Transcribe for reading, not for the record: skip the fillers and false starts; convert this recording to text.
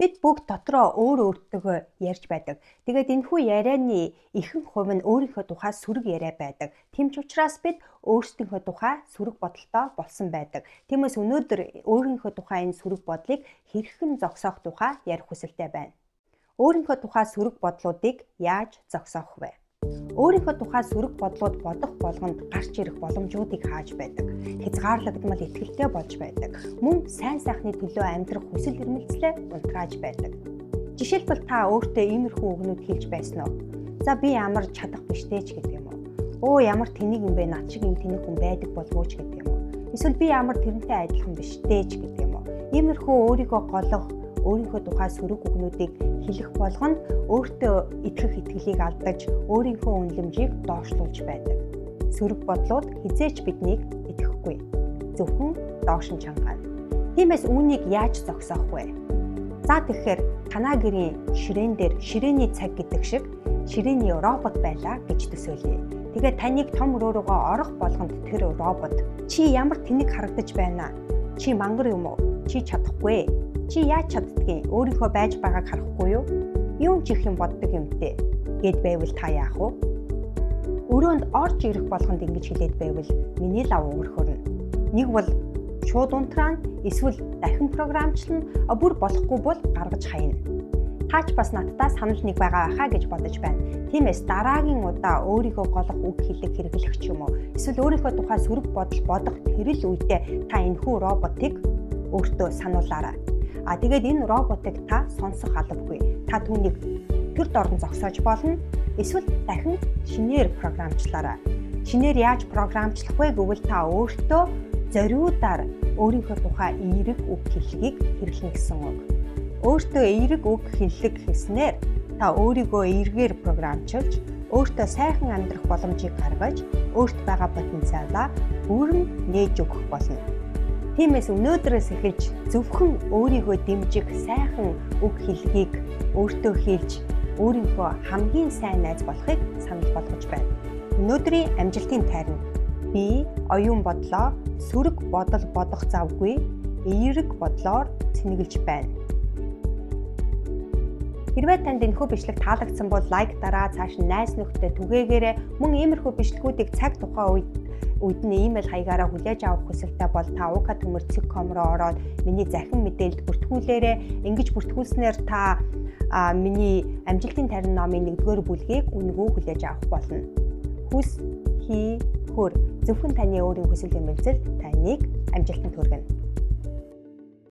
Бид бүгд дотроо өөр өөртөөгөө ярьж байдаг. Тэгээд энэхүү ярианы ихэнх хувь нь өөрийнхөө тухай сөрөг яриа байдаг. Тийм ч учраас бид өөрсдийнхөө тухай сөрөг бодолтой болсон байдаг. Тиймээс өнөөдөр өөрийнхөө тухай энэ сөрөг бодлыг хэрхэн зогсоох тухай ярих хүсэлтэй байна. Өөрийнхөө тухай сөрөг бодлуудыг яаж зогсоох вэ? Өөрийнхөө тухай сөрөг бодлууд бодох болгонд гарч ирэх боломжуудыг хааж байдаг. Хязгаарлагдмал итгэлтэй болж байдаг. Мөн сайн сайхны төлөө амьдрах хүсэл эрмэлзлээ унтрааж байдаг. Жишээлбэл, та өөртөө иймэрхүү үгнүүд хэлж байсан уу? За, би ямар чадах биш дээ ч гэдэг юм уу? Өө, ямар тэнэг юм бэ, над шиг юм тэнэг хүн байдаг болов уу ч гэдэг юм уу? Эсвэл би ямар тэрнтэй адилхан биш дээ ч гэдэг юм уу? Иймэрхүү өөрийгөө голох, өөрийнхөө тухай сөрөг үгнүүдийг хэлэх болгонд өөртөө итгэх итгэлийг алдаж, өөрийнхөө үнэлэмжийг доошлуулж байдаг. Сөрөг бодлууд хэзээ ч биднийг итгэхгүй. Зөвхөн доош нь чангаана. Тиймээс үүнийг яаж зогсоох вэ? За, тэгэхээр танай гэрийн ширээн дээр ширээний цаг гэдэг шиг ширээний робот байлаа гэж төсөөлье. Тэгээд таныг том өрөө рүүгээ орох болгонд тэр робот: "Чи ямар тэнэг харагдаж байна? Чи мангар юм уу? Чи чадахгүй. Чи яаж чаддгийг, өөрийнхөө байж байгааг харахгүй юу? Юун ч их юм боддог юмтэй" гээд байвал та яах вэ? Өрөөнд орж ирэх болгонд ингэж хэлээд байвал миний лав өвөрхөрнө. Нэг бол шууд унтраана, эсвэл дахин програмчлна, бүр болохгүй бол гаргаж хаяна. Та ч бас надтай санал нэг байгаа байхаа гэж бодож байна. Тиймээс дараагийн удаа өөрийгөө голох үг хэлэг хэрэглэх ч юм уу, эсвэл өөрийнхөө тухай сөрөг бодол бодох тэр л үедээ та энэхүү роботыг өөртөө сануулаарай. А тэгээд энэ роботыг та сонсох албагүй. Та түүнийг тэр дорн зогсоож болно. Эсвэл дахин шинээр програмчлаарай. Шинээр яаж програмчлах вэ гэвэл та өөртөө зориудаар өөрийнхөө тухай эерэг үг хэллэгийг хэрэглэнэ гэсэн үг. Өөртөө эерэг үг хэллэг хэлснээр та өөрийгөө эергээр програмчилж, өөртөө сайхан амьдрах боломжийг гаргаж, өөрт байгаа потенциалаа бүрэн нээж өгөх болно. Тиймээс өнөөдрөөс эхэлж зөвхөн өөрийгөө дэмжих сайхан үг хэллэгийг өөртөө хэлж, өөрийнхөө хамгийн сайн найз болохыг санал болгож байна. Өнөөдрийн амжилтын тайрна: би оюун бодлоо сөрөг бодол бодох завгүй эерэг бодлоор цэнэглэж байна. Хэрвээ танд энэхүү бичлэг таалагдсан бол лайк дараа, цааш нь найз нөхдөд түгээгээрэй. Мөн иймэрхүү бичлэгүүдийг цаг тухайн үед нь имэйл хаягаараа хүлээж авах хүсэлтэй бол та uka.com руу ороод миний захин мэдээлэлд бүртгүүлээрэй. Ингэж бүртгүүлснээр та миний амжилтын тарин номын 1-р бүлгийг үнэгүй хүлээж авах болно. Хүс, хий, хөр. Зөвхөн таны өөрийн хүсэл эрмэлзэл таныг амжилтанд хүргэнэ.